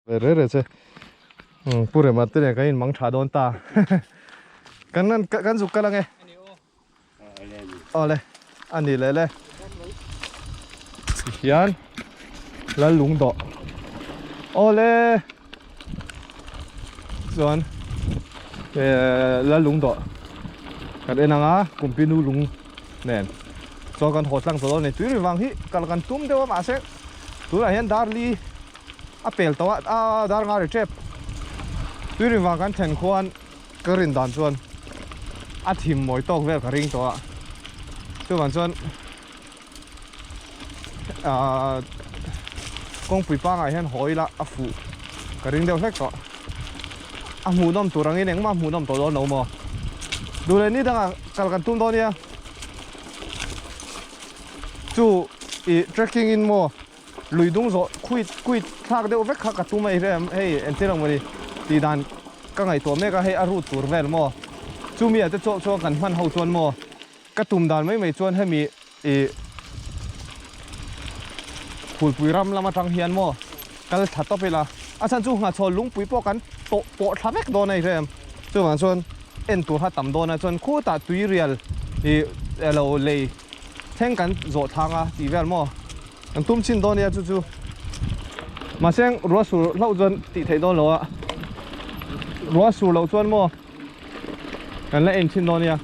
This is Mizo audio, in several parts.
Ve re re che. Pu Rema te nen kan in mang tha dawn ta. Kan an kan zuk kal ange. Awle a ni leh le. Tihian lal lung dawh. Awle chuan lal lung dawh kan en anga kumpinu lung nen chuan kan haw tlang tawh dawn a ni. Tui ri vang hi kal kan tum deuh a mahse tunah hian darli a pel tawh a a dar nga ri tep tui rin vang kan thlen khuan ka rin dan chuan a thim mawi tawk vel ka ring tawh a chuvang chuan ahh kawngpui pangah hian haw ila a fuh ka ring deuh hlek tawh a hmuhnawm tur angin engmah a hmuhnawm tawh dawn lo maw duh leh ni dangah kal kan tum dawn nia chu ih trekking in maw. Lui dung zawh khuit kuit thlak deuh vek kha ka tum a i hrem hei entir ang mawni tih dan ka ngaihtuah mek a hei a rut tur vel maw chumi ah te chawh chuan kan hman ho chuan maw ka tum dan mai mai chuan hemi ih Phulpui ram lam atang hian maw kal thla tawp ila a chhan chu nghachhawl lungpui pawh kan tawh pawh thla vek dawn a i hrem chuvang chuan en tur kha tam dawn a chuan khutah tuirial ih elo lei thleng kan zawh thlang a tih vel maw. An tum chin dawn nia chu chu. Mahse ruah sur hlauh chuan tih theih dawn lo a. Ruah sur loh chuan maw kan la en chin dawn nia.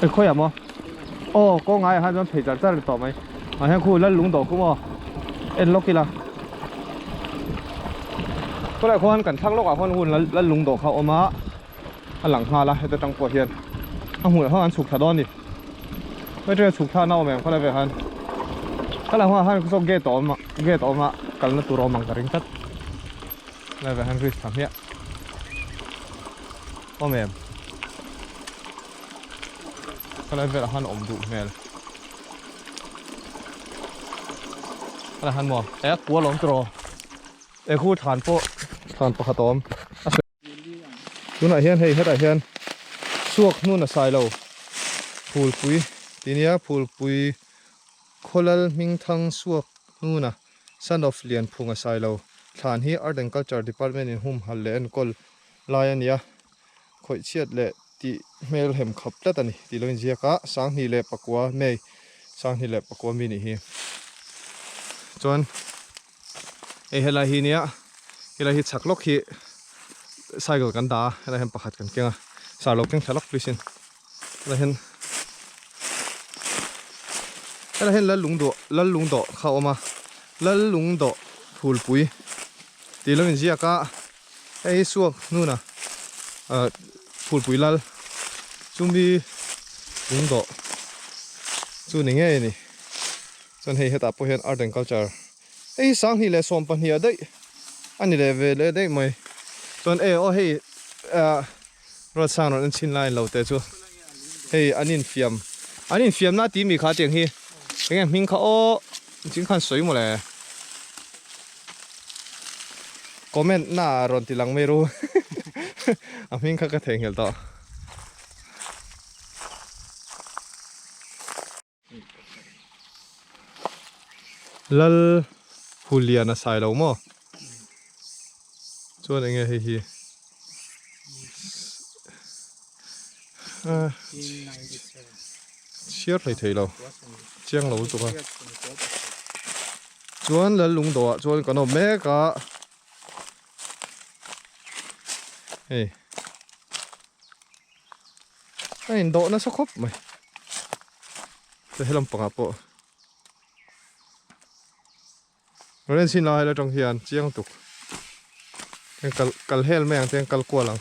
Ê khawiah maw aw kawng ngaiah khan chuan phei char char a ni tawh mai ah hian khu lal lung dawh khu maw en lawk ila khawlaiah khuan kan thlang lawkah khuan hun lal lung dawh kha a awm a a lang nghal a heta tang pawh hian a hmunah khan an chhuk thla dawn a ni hei chhuk thla na awm em khawlai velah khan khawlai hunah khan saw gate a awm a gate a awm a kalna tur a awm ang ka ring tlat khawlai velah khan risk thla hmiah awm em khawlai velah khan awm duh hmel khawlai khan maw e a kual awm tawh e khu thlan pawh thlan pakhat a awm a. Tunah hian hei hetah hian suak hnun a sai lo phulpui tih nia phulpui khawlal hmingthang suak hnuna son of Lianphung a sai lo thlan hi Art and Culture Department in humhal leh enkawl lai a nia khawih chhiat leh tih hmel hem khap tlat a ni tih lo inziak a sanghnih leh pakua May sanghnih leh pakua mi nih hi chuan. Hei helai hi nia helai hi chhak lawk hi cycle kan dah a helai hian pakhat kan keng a sar lo keng thla lawk please in helai hian helai hian lal lung dawh lal lung dawh kha a awm a lal lung dawh phulpui tih lo inziak a hei hi suak hnuna ah phulpui lal chumi lung dawh chu ni ngei a ni. Chuan hei hetah pawh hian art and culture hei hi sanghnih leh 12 ah daih a ni leh ve leh daih mai. Chuan e aw hei ah ruat sang rawn en chhin lai lo te chu hei an infiam an infiam na tih mi kha tiang hi enge hming kha aw ching khan sawi mawle comment na ah rawn ti lang mai ru a hming kha ka theihnghilh tawh. Lal Hulian a sai lo maw? Chuan enge hei hi? Chhiar hlei thei lo, chiang lo lutuk a. Chuan Lal Lungdawh ah chuan kan awm mek a. Hei. A indawh nasa khawp mai te helam pangah pawh rawn chin lai atang hian chiang tuk heng kal kal hel mai ang te kal kual ang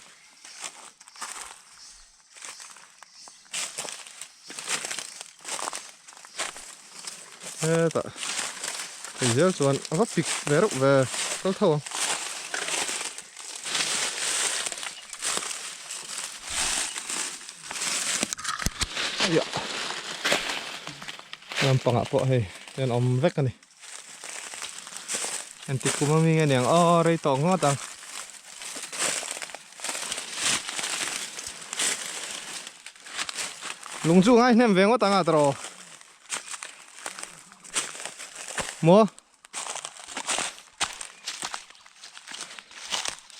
hetah hei zel chuan a va pik ve reuh ve kal tho ang. Aiah lampangah pawh hei hian awm vek a ni. Engtik kum ami nge niang aw rei tawh ngawt ang. Lung chu ngai hnem ve ngawt ang a tawh maw.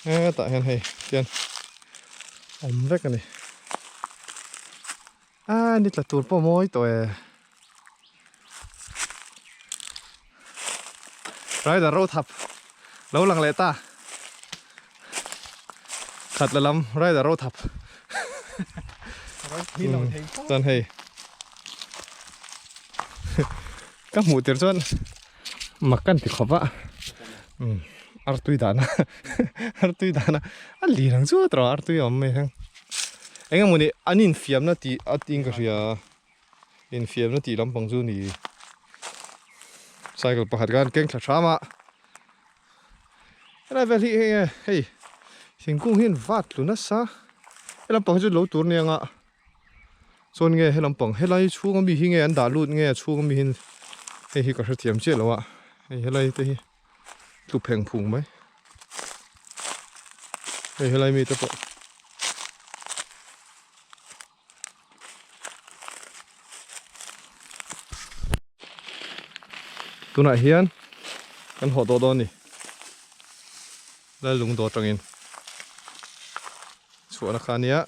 Hetah hian hei tian awm vek a ni a ni tla tur pawh mawi tawh e rider ro thap lo lang leh ta khat la lam rider ro thap chuan hei Ka hmuh tir chuan mak kan ti khawp a, umm artui dahna artui dahna a lir ang chu tawh artui a awm mai hian eng emaw ni an infiamna tih a tiin ka hria infiamna tih lampang chu ni cycle pakhat khan keng thla hram a helai vel hi hei nge hei thingkung hi an vat tlu nasa he lampang hi chu lo tur nia nga. Chuan nge he lampang helai chhunga mi hi nge an dah lut nge a chhunga mi hi hei hi ka hrethiam chiah lo a hei helai te hi tlu pheng phung mai hei helai mi te pawh tunah hian kan haw tawh dawn a ni Lalungdaw atangin. Chhuahna kha ania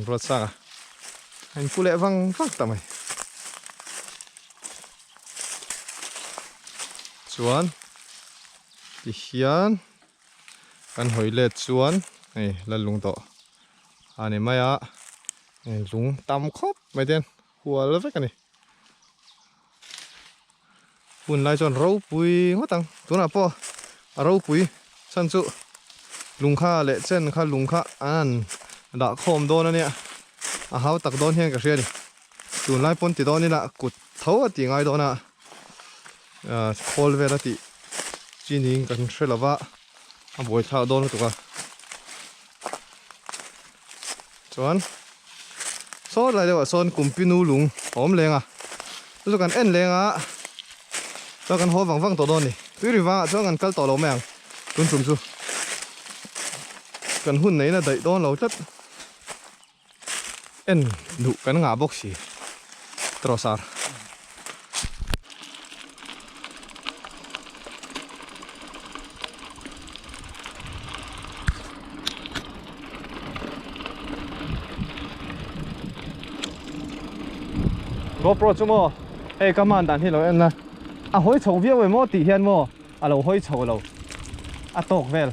ruat sang a a in pu leh vang vang ta mai chuan tihian kan hawi let chuan hei la lung tawh a ni mai a lung tam khawp mai te hual vek a ni. Hun lai chuan ropui ngawt ang tunah pawh a ropui chhan chu lung kha leh chen kha lung kha an han dah khawm dawn a nia a hau tak dawn hian ka hria a ni tunlai pawn ti dawn ila kut tho a tih ngai dawn a ah khawl vel a tih chi niin kan hre lo va a buaithlak dawn lutuk a chuan. Saw lai deuhah sawn Kumpinu lung a awm leng a, chu chu kan en leng a, chuan kan haw vang vang tawh dawn a ni. Tui ri vangah chuan kan kal tawh lo mai ang tun tum chu kan hun neiin a daih dawn lo tlat. En duh kan ngah bawk si trawsar. GoPro chu maw hei ka man dan hi lo en la a hawi chho viau em maw tih hian maw a lo hawi chho lo a tawk vel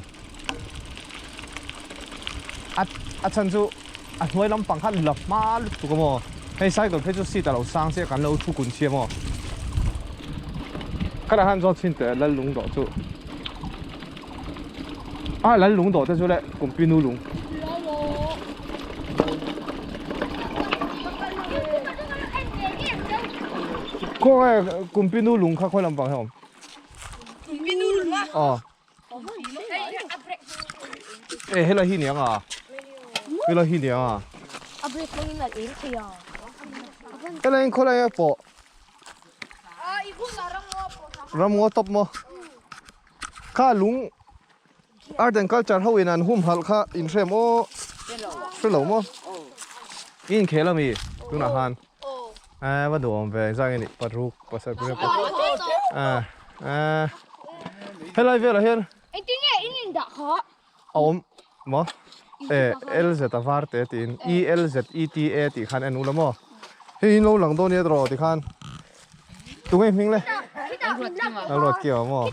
a a chhan chu a hnuai lampang khan la hma lutuk a maw hei cycle phei chu seat a lo sang chiah kan lo thu kun chhia maw khalai han zawt chhin teh lal lung dawh chu. A lal lung dawh te chu le kumpinu lung. Khaw nge kumpinu lung kha khawi lampang hi a awm? Kumpinu lung a? Aw. E helai hi niang a. Helai hi niang a. A break hmangin a eng thei a. Helai in khawlai a pawh. Ramngaw tawp maw? Kha lung art and culture ho in an humhalh kha in hre maw? Hre lo maw? I inkhel ami tunah khan eh va duhawm ve engzah nge nih paruk pasarih pariat eh eh helai velah hian Engtinge in indah kha? A awm maw? E L Z a var te tiin E L Z E T A tih khan en ula maw? Hei in lo lang dawn nia tawh tikhan tunge hming le? A ruat ki awm maw?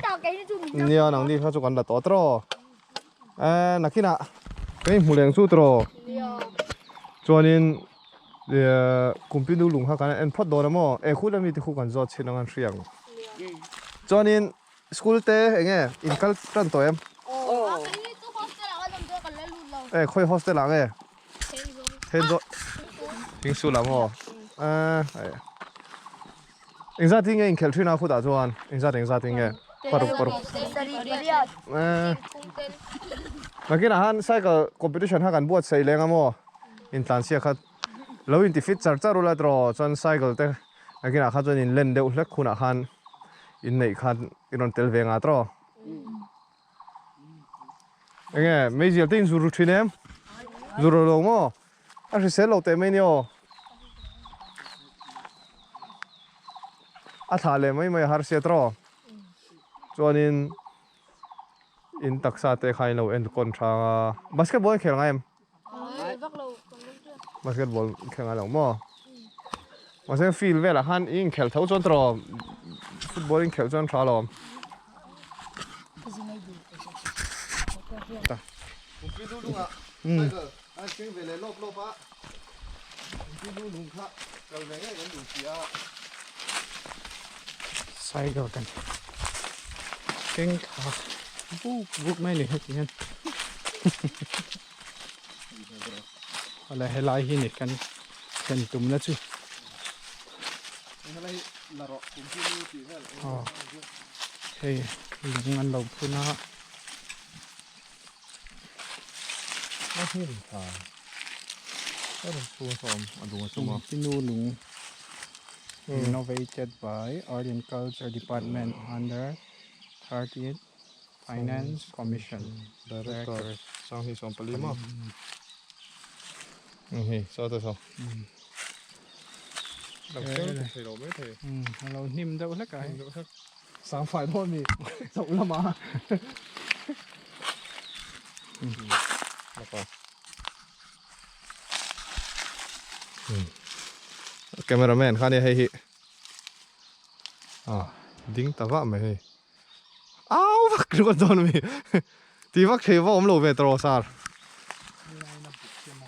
Nia nang ni kha chu kan la tawh tawh e nakinah kan inhmu leng chu tawh chuanin kumpinu lung kha kan en phawt dawn a maw? E khut ami te khu kan zawt chhin ang an hria ang chuanin School te enge in kal tan tawh em? E khawi hostel ah nge? Thenzawl Thingsul ah maw? Engzat hi nge inkhelh thin a khutah chuan engzat engzat hi nge? Paruk paruk. Nakinah khan cycle competition kha kan buatsaih leng a maw? Intlansiak kha lo inti fit char char ula tiraw chuan cycle te nakinah kha chuan in len deuh hlek hunah khan in neih khan i rawn tel ve nga tiraw? Enge meizial te in zur ru thin em? Zur ru lo maw? A hrisel lo teh mai nia aw. A thlah leh mai mai a har sia tiraw? Chuanin in taksa te kha in lo enkawn hrang a, basketball in khel ngai em? Basketball in khel ngai lo maw? Mahse field velah khan i inkhelh tho chuan tiraw football in khelh chuan tha alawm. Cycle kan keng thla buk buk mai a ni heti hian awle helai hi ni kan thlen tumna chu aw hei lung an lo phun a. Tinu lung renovated by Art and Culture Department under 30th Finance Commission Director Sanghni Sawmpali maw hei saw te saw lo keng thei lo mai thei a lo hnim deuh hlek a hei. Sang fai dawn mi chauh lama Cameraman kha nia hei hi ah ding ta vah mai hei au vak ringawt dawn mi ti vak thei va awm lo ve tawh sar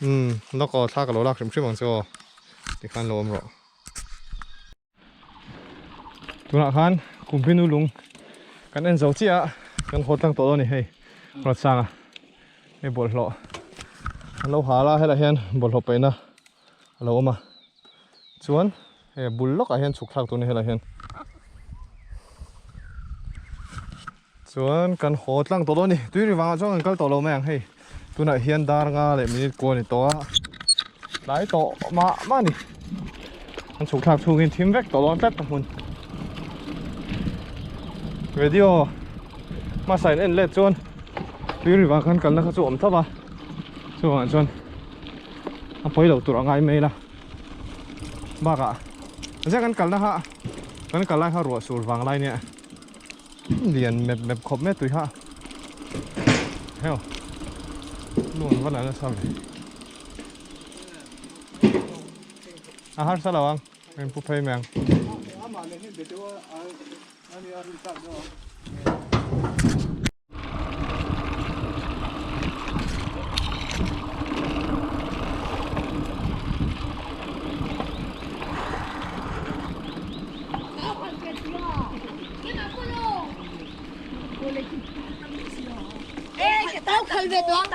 umm lawk aw thla ka lo lak hrim hrim ang che aw tikhan lo awm rawh. Tunah khan Kumpinu lung kan en zo chiah a, kan haw tlang tawh dawn a ni hei Rawtsanga hei bawlhhlawh an lo hal a helaiah hian bawlhhlawh paihna a lo awm a chuan hei a bul lawkah hian chhuk thlak tur a ni helaiah hian chuan kan haw tlang tawh dawn a ni tui ri vangah chuan kan kal tawh lo mai ang hei tunah hian dar nga leh minute kua a ni tawh a tlai tawh mah mah a ni an chhuk thlak chhungin thim vek tawh dawn tlat a hmun video hmasa in en let chuan tui ri vang khan kalna kha chu a awm thlap a chuvangah chuan a pawi lo tur a ngai mai la bakah zia kan kalna kha kan kal lai kha ruah sur vang lai nia. Lian mep mep khawp mai tui ha heo luan va la nasa ve a harsa lo ang min pu phei mai ang.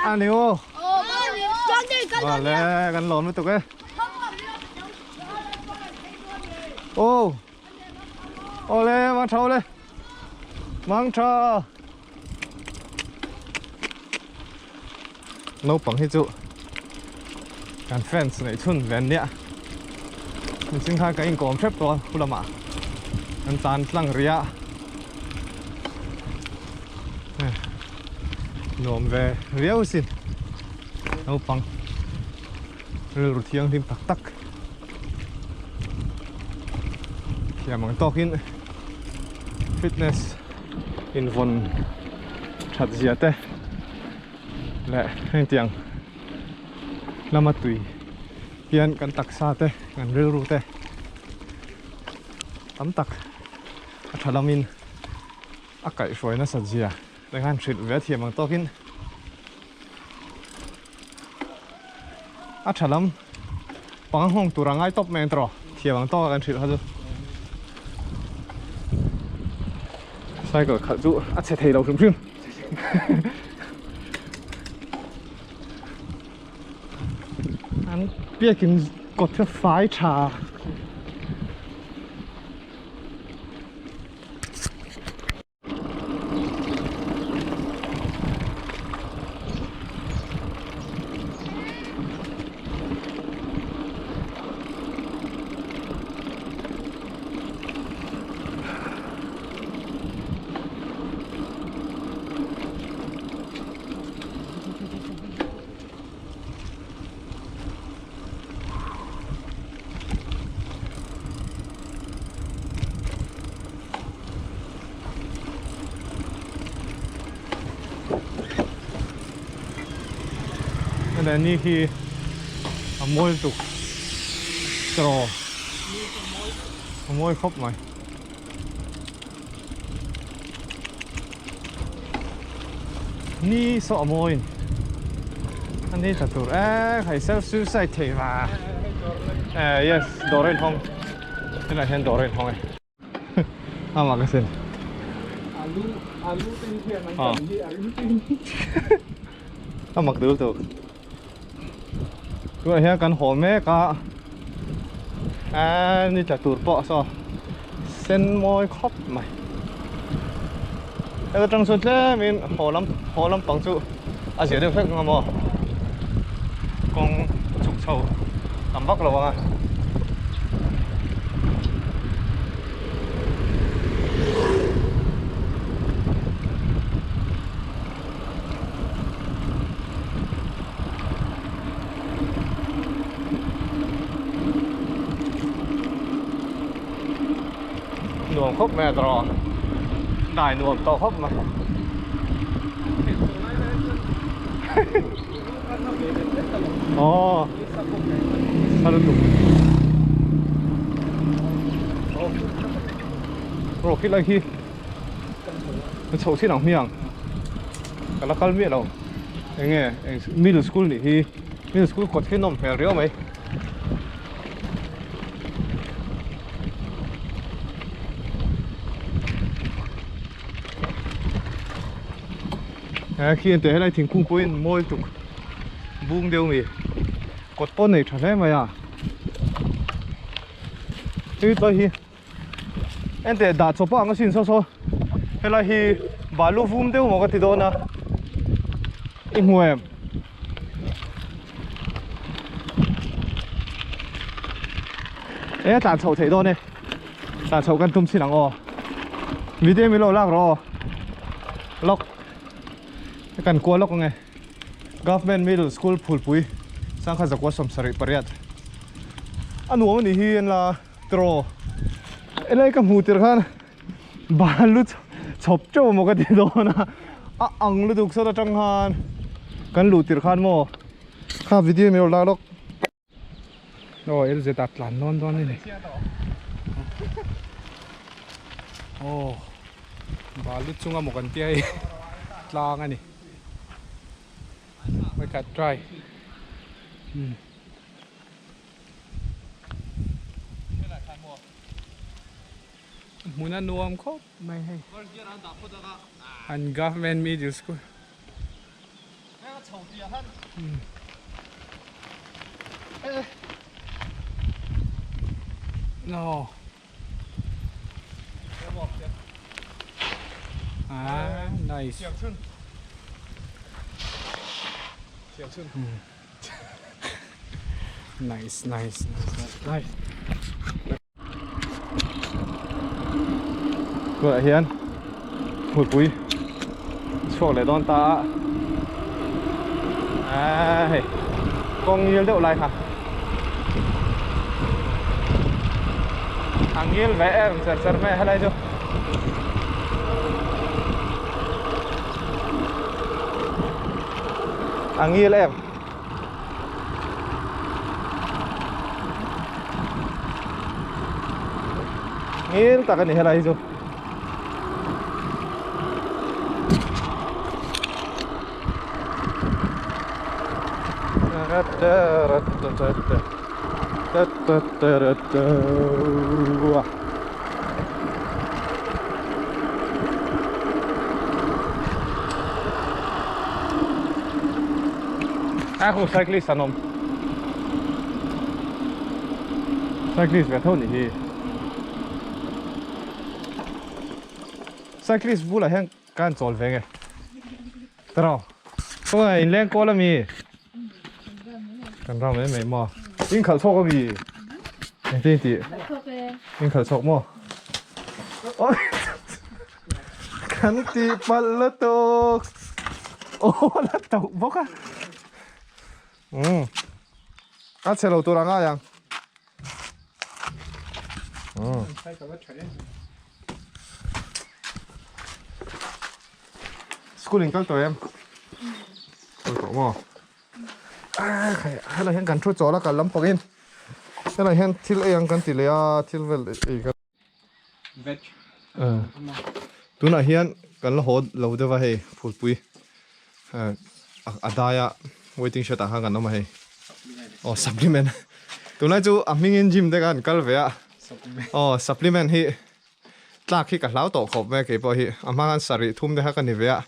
A ni aw vale kan lawm lutuk e aw awle mang tha awle mang tha Naupang hi chu kan fans neih chhun ve an nia mihring khan kan inkawm hrep tawh a khu lamah an tan tlang rih a nuam ve riau sin naupang rilru thianghlim tak tak thiam ang tawkin fitness invawn that zia te leh hengtiang lama tui hian kan taksa te kan rilru te tam tak a tha lamin a kaihhruai nasat zia te khan hrilh ve thiam ang tawkin a tha lam panga nghawng tur a ngai tawp mai ang tawh thiam ang tawk a kan hrilh kha chu cycle khalh chu a chhe thei lo hrim hrim an biakin kawt hi a fai tha. Heta ni khi a mawi lutuk tawh a mawi khawp mai. Ni saw a mawi a ni tla tur e hei self suicide thei va eh yes dawr a inhawng tunah hian dawr a inhawng e amah ka sin alu alu te hi hian an kan hi a rim tui a mak dul tuk tunah hian kan haw mek a eh ni tla tur pawh saw sen mawi khawp mai heta tang chuan tlemin haw lam haw lampang chu a zia deuh hlek ang a maw kawng chhuk chho tam vak lo ang a. Nuam khawp mai a tawrh a dai nuam tawh khawp mai aw sa lutuk rawh khi lai khi chho chin ang hmiang ka la kal miah lo eng nge eng middle school nih hi middle school kawt khi nawm hmel riau mai. He khi ente helai thingkung pawhin mawi tuk bung deuh mi kawt pawh nei tha hle mai a hei tlai hi ente dah chawp a ang asin saw saw helai hi balu vum deuh maw ka ti dawn a i hmu em. E tlan chhoh theih dawn e tlan chhoh kan tum chin ang aw video min lo lak rawh aw lawk kan kual lawk ang e government middle school phulpui sangkhat zakua sawmsarih pariat a nuam anih hi an la tiraw helai ka hmuh tir khan Balu chhawp teuh maw ka ti dawn a, a ang lutuk sawt atang khan kan luh tirh khan maw kha video min rawn lak lawk. Aw LZ a tlan dawn dawn a ni. Aw balu chunga maw kan tia hei tlang a ni. Vawikhat try. Hmun a nuam khawp mai hei an government middle school no ah nice nice nice nice nice Tunah hian hmulpui chhuak leh dawn ta a aaa hei kawng ngil deuh lai kha a ngil ve em cher cher mai a helai chu. A ngil em. Ngil tak a ni helai hi chu. A khu cyclist an awm cyclist ve tho ni hi cyclist bulah hian ka han chawl ve nge taraw khawngaih in leng kawl ami kan ram mai mai maw in khalh chhawk ami engtin tih in khalh chhawk maw Kan tih palh lutuk. Aw la tauh bawk a. Umm. A chhe lo tur a ngai ang. Umm. School in kal tawh em? Kal tawh maw? Helai hian kan thu chawl a kal lampangin helai hian thil ei ang kan ti leh a thil vel ei kan veg tunah hian kan la haw lo deuh a hei phulpui a daia waiting shed ah khan kan awm a hei aw supplement tunlai chu a hmingin gym te khan kal ve a aw supplement hi tlak hi ka hlau tawh khawp mai a keipawh hi a hma khan sarih thum te kha ka ni ve a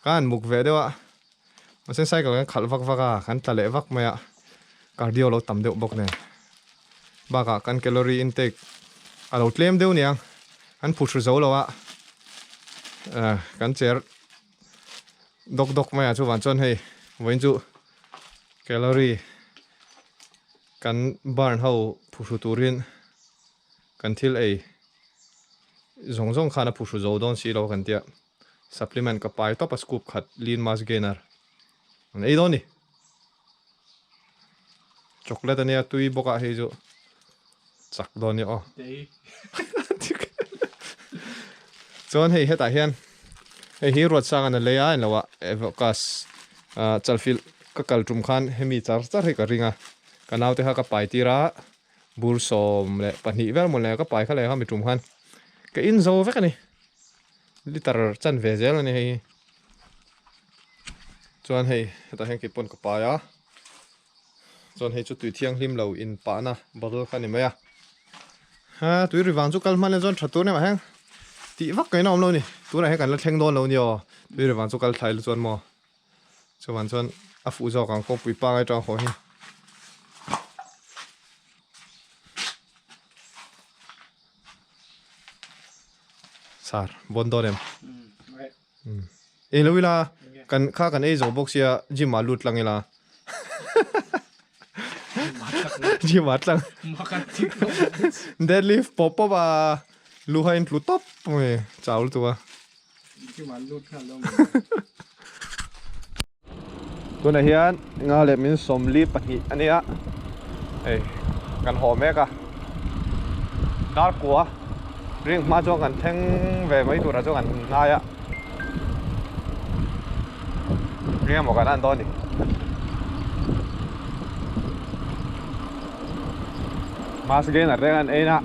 ka han muk ve deuh a. Mahse cycle kan khalh vak vak a, kan tla leh vak mai a, cardio lo tam deuh bawk nen. Bakah kan calorie intake a lo tlem deuh niang, kan phuhru zo lo a, kan cher dawk dawk mai a, chuvang chuan hei vawiin chu calorie kan burn ho phuhru turin kan thil ei zawng zawng khan a phuhru zo dawn si lo kan tia. Supplement ka pai tawp a scoop khat lean mass gainer an ei dawn ni. Chocolate ania tui bawk ah hei chu chak dawn ni aw. Chuan hei hetah hian hei hi Ruatsang an a lei a englo ah Evocus chalfilh ka kal tum khan hemi char char hi ka ring a ka naute kha ka pai tir a bur 12 vel mawn leh ka pai kha leh kha mi tum khan ka in zo vek a ni. Liter chan ve zel a ni hei hi chuan hei hetah hian keipawn ka pai a chuan hei chu tui thianghlim lo in pahna bottle kha a ni mai a ha tui ri vang chu kal hman chuan tha tur a ni mah heng tih vak ngaihna awm lo a ni tunah hian kan la thleng dawn lo a ni aw tui ri vang chu kal thlai la chuan maw chuan chuan a fuh zawk ang kawngpui pangai tang haw hi. Sar bawn dawn em? Ei lo ila kan kha kan ei zo bawk sia gym ah lut tlang ila. Gym ah tlang. Deadlift pawp pawp a lu kha in tlu tawp mai chau lutuk a. Tunah hian nga leh min 42 a nia hei kan haw mek a dar kua ring hma chuan kan thleng ve mai turah chuan kan ngai a ring emaw kan an dawn a ni. Mass gainer te kan ein a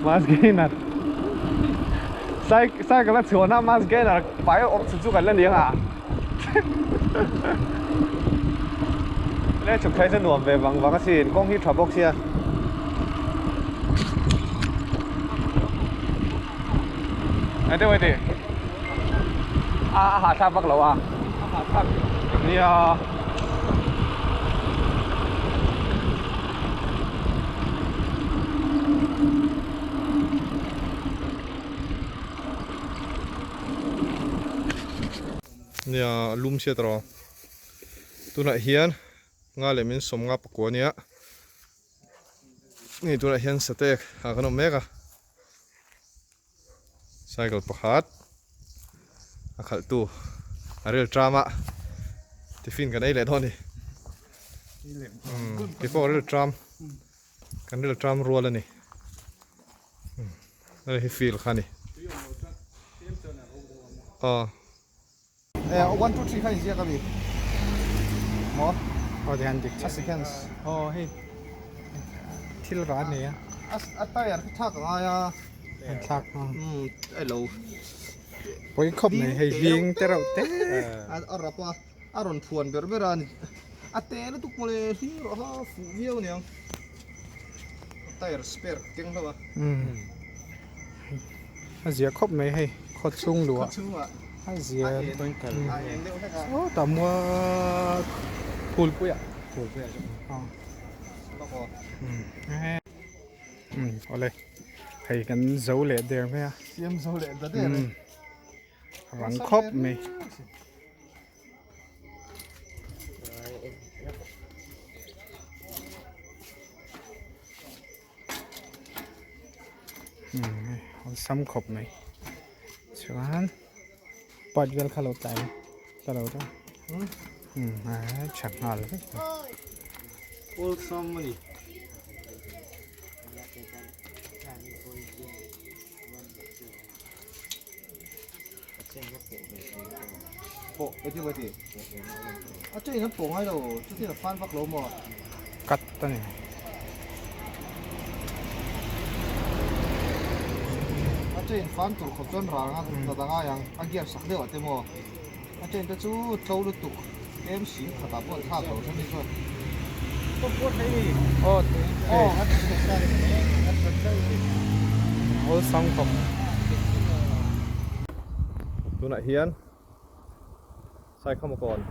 mass gainer cycle a chhuan a mass gainer pai awm chu chu kan la ni ang a le chhuk phei chu nuam ve vang vang asin kawng hi tha bawk sia eng deuh heti a a hahthlak vak lo a a hahthlak nia. Nia lum chhiat rawh tunah hian nga leh min sawm nga pakua ania ni tunah hian satek ah kan awm mek a cycle pakhat a khalh tu a rel tram a tiffin kan ei leh dawn a ni keipawh rel tram kan rel tram rual a ni hei hi field kha a ni aw. 1 2 3 kha inziak a mi maw aw ti han dik a seconds aw hei thil rah a nei a a tire khi thlak a ngai a an thlak a lo pawi khawp mai hei hling te reuh te a rap a a rawn phuan ber ber a ni a te lutuk mawle hling rawh ha fuh viau aniang tire spare keng hlauh a a zia khawp mai hei khaw chhung luah a zia aw tah mual phulpui ah awle hei kan zo leh der mai a siam zo leh ta der e rang khawp mai. Awlsam khawp mai chuan part vel kha lo tlai ta lo ta a tha nghal vek mai. Awlsam a ni. Pawh engtin maw ti? A chain an pawh ngai lo, chutin a fan vak lo maw? Cut a ni. A chain fan tur khawp chuan ral anga ta ta ngai ang, a gear sak deuh ah te maw? A chain te chu tlo lutuk tlem sing khatah pawh an thlak lo thleng hi chuan. Aw thei. Aw a thei sa ni mai a tha chauh ni. Awlsam khawp. Tunah hian Saikhawmakawn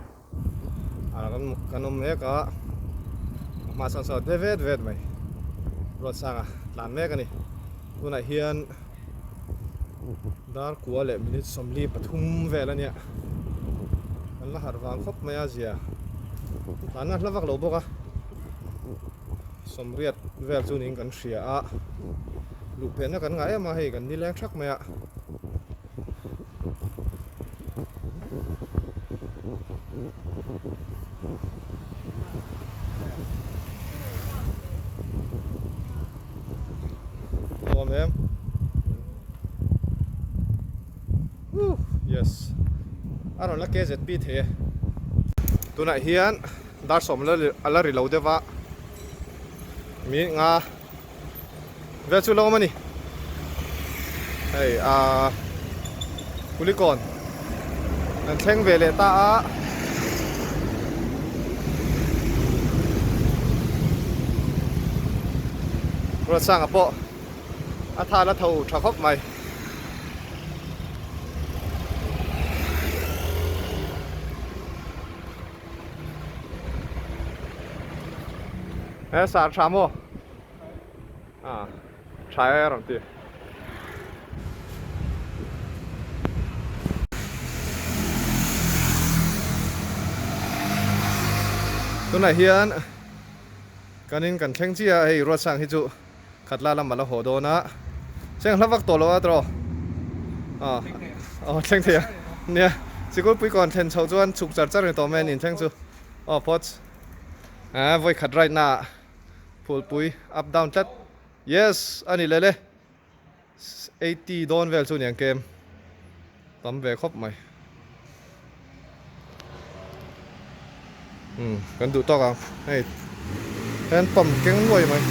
ah kan awm mek a, a hma sawn sawn te vet vet mai Ruatsanga tlan mek a ni. Tunah hian dar kua leh minute 43 vel a nia, kan la harh vang khawp mai a zia tlanna hla vak lo bawk a, 80 vel chu niin kan hria a, luh phenna kan ngah em a hei kan nileng thak mai a. Nuam em? Woo! Yes. A rawn la KZP thei e. Tunah hian dar sawm a la ri lo deuh a. Mi nga Vel chu lo awm a ni. Hei aaa Kulikawn kan thleng ve leh ta a. Ruatsanga pawh a than a tho tha khawp mai. He sar tha maw? Ah, tha e rawn ti. Tunah hian kan in kan thleng chiah a, hei Ruatsang hi chu Khatla lam a la haw dawn a, cheng hla vak tawh lo a tawh ah aw thleng thei a nia Sikulpui kawn thlen chhoh chuan chhuk char char ni tawh mai a ni thleng chu aw phawts ah vawi khat ride na ah Phulpui up down tlat yes a ni leh le 80 dawn vel chu niang kem tam ve khawp mai umm kan duh tawk ang hei hand pump keng nuai mai.